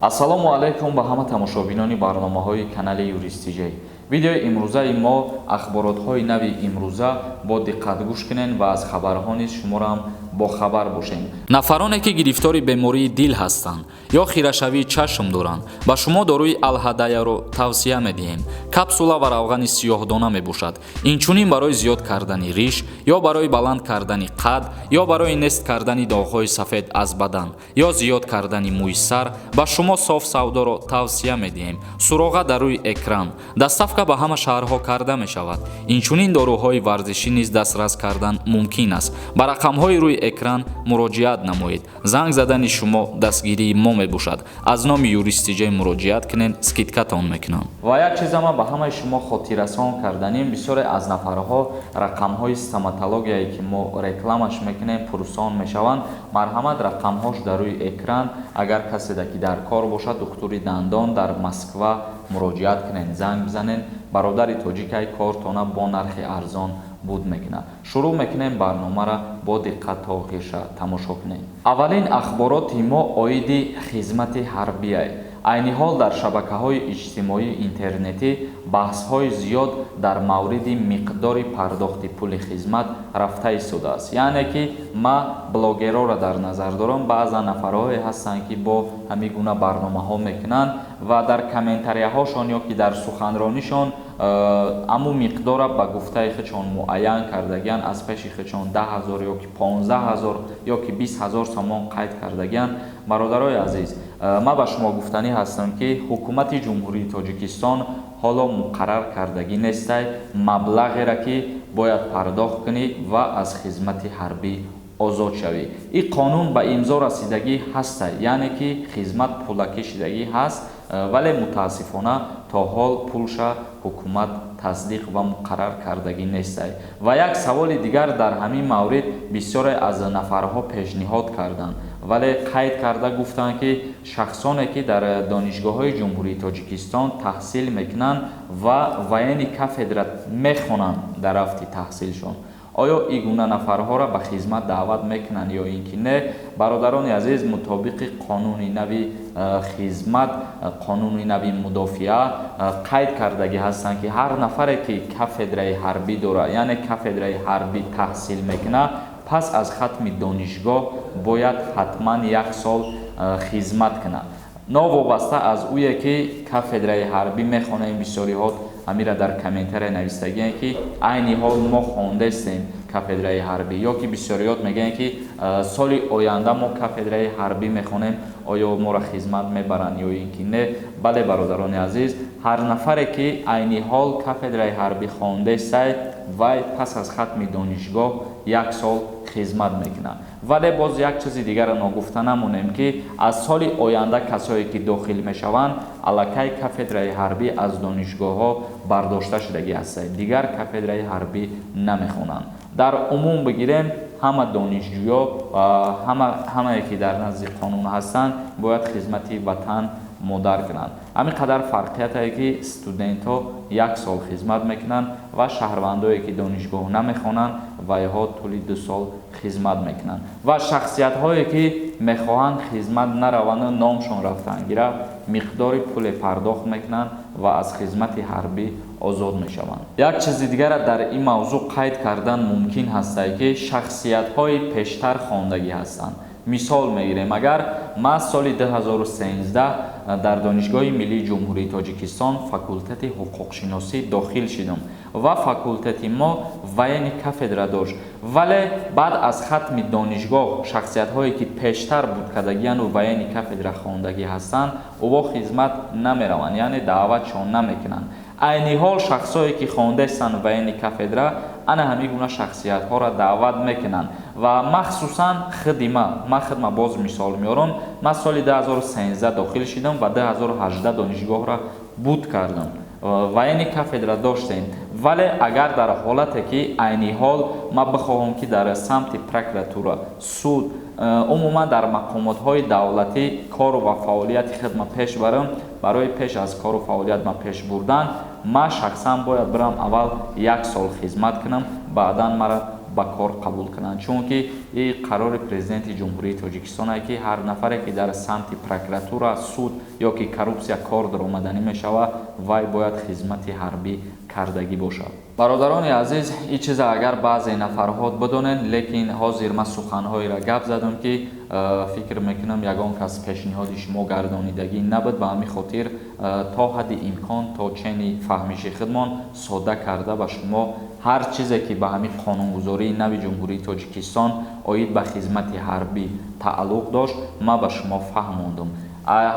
Ассалому алайкум ба ҳама тамошобинони барномаҳои канали Юрист ТЖ. Видеои имрӯзаи мо ахборотҳои нави имрӯза, бо диққат гӯш кунед ва аз хабарҳо низ шуморо ҳам бохабар бошем. Нафароне, ки гирифтори бемории дил ҳастанд ё хирашавии чашм доранд, ба шумо доруи Алҳадаяро тавсия медиҳем. Капсула ва равғани сиёҳдона мебошад. Инчунин барои зиёд кардани риш ё барои баланд кардани қад ё барои нест кардани доғҳои сафед аз бадан ё зиёд кардани мӯи сар ба шумо Соф Савдоро тавсия медиҳем. Суроға дар рӯи экран. Доставка ба ҳама шаҳрҳо карда мешавад. Инчунин доруҳои варзишӣ низ дастрас кардан мумкин аст. Ба рақамҳои рӯи экран муроҷиат намоед. Занг задани шумо дастгирии мо мебошад. Аз номи Юрист ТЖ муроҷиат кунед, скидка тон мекунам. Ва як чиза ман ба ҳамаи шумо хотиррасон карданем. Бисёре аз нафарҳо рақамҳои стоматологияе, ки мо рекламаш мекунем, пурсон мешаванд. Марҳамат, рақамҳош дар рӯи экран. Агар каседа ки дар кор бошад духтури дандон дар Москва, муроҷиат кунед, занг бизанед. Бародари тоҷикай кортона бо нархи арзон буд мекунад. Шурӯъ мекунем барномаро, бо диққат то охирша тамошо кунем. Аввалин ахбороти мо оиди хизмати ҳарбияй. Айни ҳол дар шабакаҳои иҷтимоии интернетӣ баҳсҳои зиёд дар мавриди миқдори пардохти пули хизмат рафта истодааст. Яъне ки ма блогерора дар назар дорам. Баъзан нафарҳое ҳастанд, ки бо ҳамин гуна барномаҳо мекунанд ва дар комментарияҳошон ё ки дар суханронишон аму миқдора ба гуфтаи худшон муайян кардагианд. Аз пеши худшон 10 000 ё ки 15 000 ё ки 20 000 сомон қайд кардагианд. Бародарои азиз, ман ба шумо гуфтанӣ ҳастам, ки ҳукумати Ҷумҳурии Тоҷикистон ҳоло муқаррар кардагӣ нестай маблағеро, ки бояд пардохт кунӣ ва аз хизмати ҳарбӣ озод шавӣ. Ин қонун ба имзо расидагӣ ҳаста, яъне ки хизмат пулакӣ шидагӣ ҳаст, вале мутаассифона то ҳол пулша ҳукумат тасдиқ ва муқаррар кардагӣ нестай. Ва як саволи дигар дар ҳамин маврид бисёре аз нафарҳо пешниҳод карданд, вале қайд карда гуфтанд, ки шахсоне, ки дар донишгоҳҳои Ҷумҳурии Тоҷикистон таҳсил мекунанд ва военный кафедра мехонанд дар рафти таҳсилшон, оё ин гуна нафарҳоро ба хизмат даъват мекунанд ё ин ки не? Бародарони азиз, мутобиқи қонуни нави хизмат, қонуни нави мудофиа қайд кардагӣ ҳастанд, ки ҳар нафаре, ки кафедраи ҳарбӣ дорад, яъне кафедраи ҳарбӣ таҳсил мекунад, пас аз хатми донишгоҳ бояд ҳатман як сол хизмат кунад, новобаста аз ӯе ки кафедраи ҳарбӣ мехонем. Бисёриҳо ҳамира дар комментария навистагианд, ки айни ҳол мо хондестем кафедраи ҳарбӣ, ё ки бисёриёт мегӯянд, ки соли оянда мо кафедраи ҳарбӣ мехонем, оё моро хизмат мебаранд ё ин ки не? Бале, бародарони азиз, ҳар нафаре, ки айни ҳол кафедраи ҳарбӣ хондестай, вай пас аз хатми донишгоҳ як сол хизмат мекунад. Вале боз як чизи дигарро ногуфта намонем, ки аз соли оянда касое, ки дохил мешаванд, аллакай кафедраи ҳарбӣ аз донишгоҳҳо бардошта шудагӣ ҳастанд, дигар кафедраи ҳарбӣ намехонанд. Дар умум бигирем, ҳама донишҷӯё, ҳамае, ки дар назди қонун ҳастанд, бояд хизмати ватан модар кунанд. Ҳамин қадар фарқиятае, ки студентҳо як сол хизмат мекунанд ва шаҳрвандое, ки донишгоҳ намехонанд, вайҳо тӯли 2 сол хизмат мекунанд. Ва шахсиятҳое, ки мехоҳанд хизмат нараванду номшон рафтан гира, миқдори пуле пардохт мекунанд ва аз хизмати ҳарбӣ озод мешаванд. Як чизи дигара дар ин мавзӯъ қайд кардан мумкин ҳастае, ки шахсиятҳои пештар хондагӣ ҳастанд. Мисол мегирем, агар ман соли 2013 дар Донишгоҳи миллии Ҷумҳурии Тоҷикистон факултети ҳуқуқшиносӣ дохил шидам ва факултети мо военный кафедра дошт, вале баъд аз хатми донишгоҳ шахсиятҳое, ки пештар буд кардагияну военный кафедра хондагӣ ҳастанд, ӯво хизмат намераванд, яъне даъватшон намекунанд. Айни ҳол шахсое, ки хондастанд военный кафедра, ана ҳамин гуна шахсиятҳоро даъват мекунанд. Ва махсусан худи ман худма боз мисол меорам. Ман соли 2013 дохил шидам ва 2018 донишгоҳро буд кардам. Военный кафедра доштем, вале агар дар ҳолате, ки айни ҳол ман бихоҳам, ки дар самти прокуратура, суд, умуман дар мақомотҳои давлатӣ кору ва фаъолияти худма пеш барам, барои пеш аз кору фаъолият ма пеш бурдан ман шахсан бояд бирам, аввал як сол хизмат кунам, баъдан маро ба кор қабул кунанд, чунки ин қарори президенти Ҷумҳурии Тоҷикистон ки ҳар нафаре ки дар самти прокуратура, суд ё ки коррупсия кор даромаданӣ мешавад, вай бояд хизмати ҳарбӣ кардагӣ бошад. Бародарони азиз, ин чиза агар баъзе нафарҳо бидонед, лекин ҳозир ман суханҳоеро гап задам, ки фикр мекунам ягон кас пешниҳоди шумо гардонидагӣ набуд. Ба ҳамин хотир то ҳадди имкон, то чени фаҳмиши худмон содда карда ба шумо ҳар чизе ки ба ҳамин қонунгузории нави Ҷумҳурии Тоҷикистон оид ба хизмати ҳарбӣ тааллуқ дошт, ман ба шумо фаҳмондум.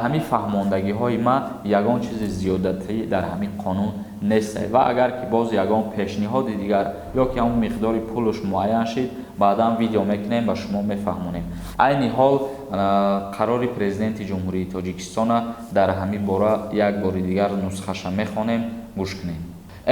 Ҳамин фаҳмондагиҳои ман ягон чизи зиёдатӣ дар ҳамин қонун нест. Ва агар ки боз ягон пешниҳоди дигар ё ки ҳамон миқдори пулаш муайян шид, баъдан видео мекунем, ба шумо мефаҳмонем. Айни ҳол қарори президенти Ҷумҳурии Тоҷикистона дар ҳамин бора як бори дигар нусхаша мехонем, гӯш кунем.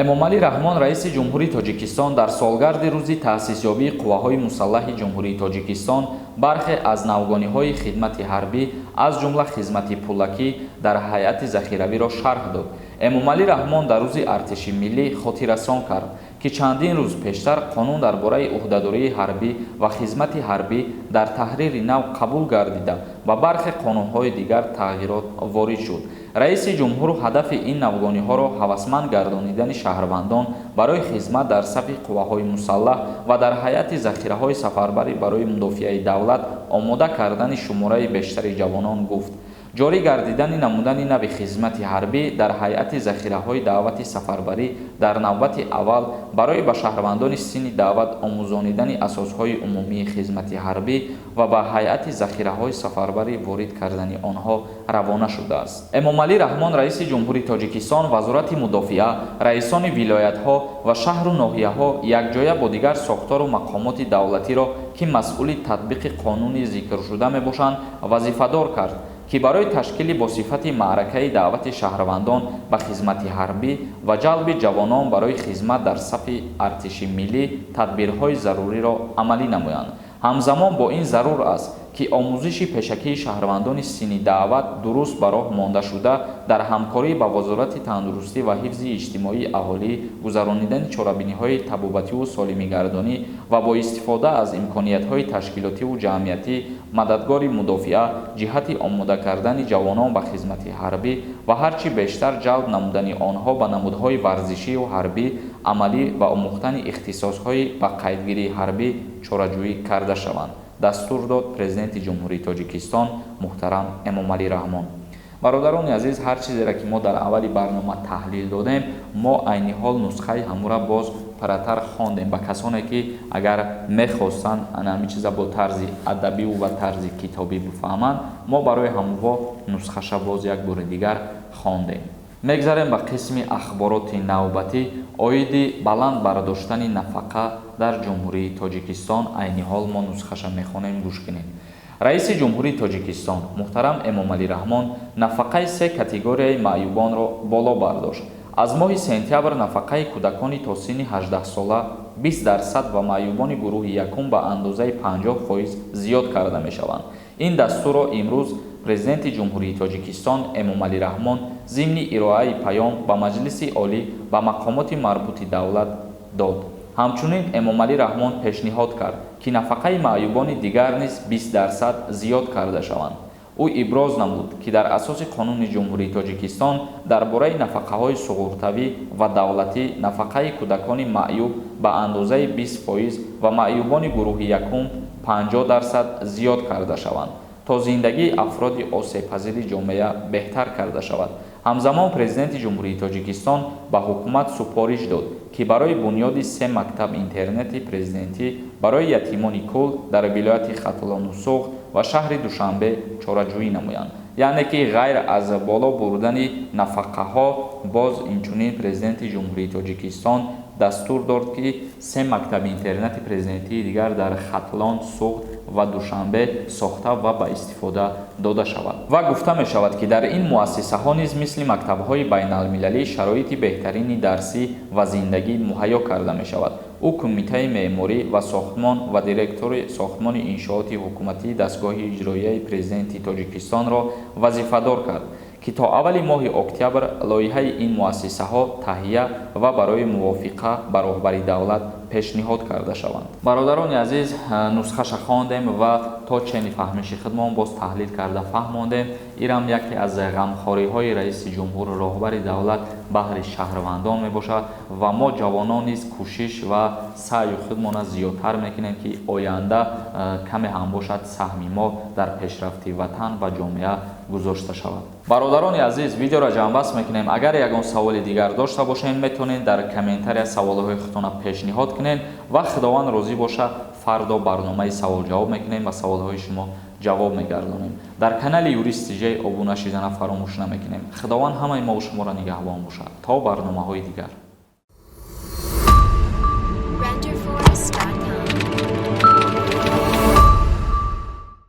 Эмомалӣ Раҳмон, раиси Ҷумҳурии Тоҷикистон, дар солгарди рӯзи таъсисёбии Қувваҳои мусаллаҳи Ҷумҳурии Тоҷикистон бархе аз навгониҳои хидмати ҳарбӣ, аз ҷумла хизмати пулакӣ дар ҳайати захиравиро шарҳ дод. Эмомалӣ Раҳмон дар рӯзи артиши миллӣ хотиррасон кард, ки чандин рӯз пештар қонун дар бораи ӯҳдадории ҳарбӣ ва хизмати ҳарбӣ дар таҳрири нав қабул гардида, ба бархе қонунҳои дигар тағйирот ворид шуд. Раиси ҷумҳур ҳадафи ин навгониҳоро ҳавасманд гардонидани шаҳрвандон барои хизмат дар сафи қувваҳои мусаллаҳ ва дар ҳайати захираҳои сафарбарӣ барои мудофиаи давлат омода кардани шумораи бештари ҷавонон гуфт. Ҷорӣ гардидани намудани нави хизмати ҳарбӣ дар ҳайати захираҳои даъвати сафарбарӣ дар навбати аввал барои ба шаҳрвандони синни даъват омӯзонидани асосҳои умумии хизмати ҳарбӣ ва ба ҳайати захираҳои сафарбарӣ ворид кардани онҳо равона шудааст. Эмомалӣ Раҳмон, раиси Ҷумҳурии Тоҷикистон, Вазорати мудофиа, раисони вилоятҳо ва шаҳру ноҳияҳо якҷоя бо дигар сохтору мақомоти давлатиро, ки масъули татбиқи қонуни зикршуда мебошанд, вазифадор кард, ки барои ташкили бо сифати маъракаи даъвати шаҳрвандон ба хизмати ҳарбӣ ва ҷалби ҷавонон барои хизмат дар сафи артиши миллӣ тадбирҳои заруриро амалӣ намоянд. Ҳамзамон бо ин зарур аст, ки омӯзиши пешакии шаҳрвандони синни даъват дуруст ба роҳ монда шуда, дар ҳамкорӣ ба Вазорати тандурустӣ ва ҳифзи иҷтимоии аҳолӣ гузаронидани чорабиниҳои табобативу солимигардонӣ ва бо истифода аз имкониятҳои ташкилотиву ҷамъиятӣ мададгори мудофиа ҷиҳати омода кардани ҷавонон ба хизмати ҳарбӣ ва ҳарчи бештар ҷалб намудани онҳо ба намудҳои варзишию ҳарбӣ, амалӣ ва омӯхтани ихтисосҳои ба қайдгирии ҳарбӣ чораҷӯӣ карда шаванд, дастур дод президенти Ҷумҳурии Тоҷикистон муҳтарам Эмомалӣ Раҳмон. Бародарони азиз, ҳар чизеро ки мо дар аввали барнома таҳлил додем, мо айни ҳол нусхаи ҳамура боз паратар хондем ба касоне ки агар мехостанд ана ҳамин чиза бо тарзи адабиву ба тарзи китобӣ бифаҳманд, мо барои ҳамуво нусхаша боз як бори дигар хондем. Мегзарем ба қисми ахбороти навбатӣ оиди баланд бардоштани нафақа дар Ҷумҳурии Тоҷикистон. Айни ҳол мо нусхаша мехонем, гӯш кунем. Раиси Ҷумҳурии Тоҷикистон муҳтарам Эмомалӣ Раҳмон нафақаи се категорияи маъюбонро боло бардошт. Аз моҳи сентябр нафақаи кӯдакони то синни 18 сола 20% ва маъюбони гурӯҳи якум ба андозаи 50% зиёд карда мешаванд. Ин дастурро имрӯз президенти Ҷумҳурии Тоҷикистон Эмомалӣ Раҳмон зимни ироаи паём ба Маҷлиси Олӣ ба мақомоти марбути давлат дод. Ҳамчунин Эмомалӣ Раҳмон пешниҳод кард, ки нафақаи маъюбони дигар низ 20% зиёд карда шаванд. Ӯ иброз намуд, ки дар асоси қонуни Ҷумҳурии Тоҷикистон дар бораи нафақаҳои суғуртавӣ ва давлатӣ нафақаи кӯдакони маъюб ба андозаи 20% ва маъюбони гурӯҳи якум 50% зиёд карда шаванд, то зиндагии афроди осебпазири ҷомеа беҳтар карда шавад. Ҳамзамон президенти Ҷумҳурии Тоҷикистон ба ҳукумат супориш дод, ки барои бунёди се мактаб интернати президентӣ барои ятимони кул дар вилояти Хатлону Суғд ва шаҳри Душанбе чораҷӯӣ намоянд. Яъне ки ғайр аз боло бурдани нафақаҳо, боз инчунин президенти Ҷумҳурии Тоҷикистон дастур дод, ки се мактаби интернати президентии дигар дар Хатлон, Суғд ва Душанбе сохта ва ба истифода дода шавад. Ва гуфта мешавад, ки дар ин муассисаҳо низ мисли мактабҳои байналмилалӣ шароити беҳтарини дарсӣ ва зиндагӣ муҳайё карда мешавад. Ӯ Кумитаи меъморӣ ва сохтмон ва директори сохтмони иншооти ҳукуматии дастгоҳи иҷроияи президенти Тоҷикистонро вазифадор кард, ки то аввали моҳи октябр лоиҳаи ин муассисаҳо таҳия ва барои мувофиқа ба роҳбари давлат Пешниҳод карда шаванд. Бародарони азиз, нусхаша хондем ва то чени фаҳмиши худмон боз таҳлил карда фаҳмондем. Ирам яке аз ғамхориҳои раиси ҷумҳур, роҳбари давлат баҳри шаҳрвандон мебошад ва мо ҷавонон низ кӯшиш ва саъю худмона зиёдтар мекунем, ки оянда каме ҳам бошад, саҳми мо дар пешрафти ватан ва ҷомеа гузошта шавад. Бародарони азиз, видеоро ҷамъбаст мекунем. Агар ягон саволи дигар дошта бошед, метавонед дар комментария саволҳои худтона пешниҳод кунед ва Худованд розӣ боша, фардо барномаи саволҷавоб мекунем ва саволҳои шумо ҷавоб мегардонем. Дар канали Юрист Тиҷай обуна шидана фаромӯш намекунем. Худованд ҳамаи мову шуморо нигаҳбон бошад. То барномаҳои дигар.